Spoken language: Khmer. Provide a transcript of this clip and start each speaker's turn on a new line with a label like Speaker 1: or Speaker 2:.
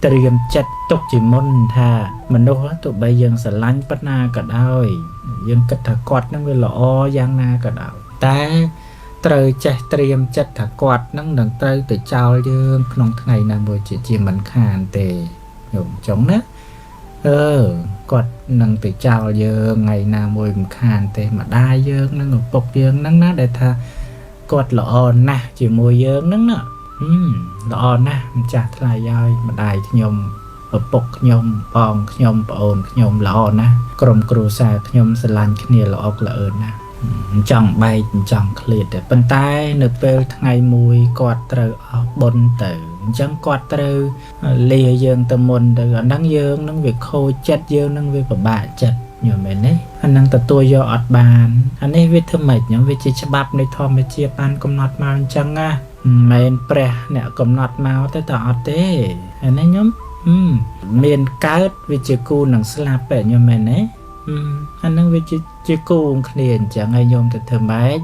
Speaker 1: ត្រៀមចិត្តទុកជាមុនថាមនុស្សទោះបីយើងស្រឡាញ់ប៉ុណ្ណាក៏ដោយ យើងគិតថាគាត់នឹងវាល្អយ៉ាងណាក៏ដោយ តែត្រូវចេះត្រៀមចិត្តថាគាត់នឹងនឹងត្រូវទៅចោលយើងក្នុងថ្ងៃណាមួយជាមិនខានទេញោមចង់ណា អឺគាត់នឹងទៅចោលយើងថ្ងៃណាមួយមិនខានទេ។ ម្ដាយយើងនឹងឪពុកយើងនឹងណា ដែលថាគាត់ល្អណាស់ជាមួយយើងនឹងណា ល្អណាស់ម្ចាស់ថ្លៃ ឲ្យម្ដាយខ្ញុំឪពុកខ្ញុំបងខ្ញុំប្អូនខ្ញុំល្អណាស់ ក្រុមគ្រួសារខ្ញុំស្រឡាញ់គ្នាល្អកល្អឿនណាស់ មិនចង់បែកមិនចង់ឃ្លាតទេ ប៉ុន្តែនៅពេលថ្ងៃមួយគាត់ត្រូវអស់បុណ្យទៅ អញ្ចឹងគាត់ត្រូវលាយើងទៅមុនទៅ អាហ្នឹងយើងនឹងវាខូចចិត្ត យើងនឹងវាពិបាកចិត្ត យល់មែនទេ? អាហ្នឹងទទួលយកអត់បាន។ អានេះវាធ្វើម៉េចញ៉ឹង? វាជាច្បាប់នៃធម្មជាតិបានកំណត់មកអញ្ចឹងណា មិនមែនព្រះអ្នកកំណត់មកទេតើ អត់ទេ អានេះញោម មានកើតវាជាគូនឹងស្លាប់ទេ ញោមមែនទេ? អាហ្នឹងវាជាគូគ្នាអញ្ចឹងហើយ ញោមទៅធ្វើម៉េច?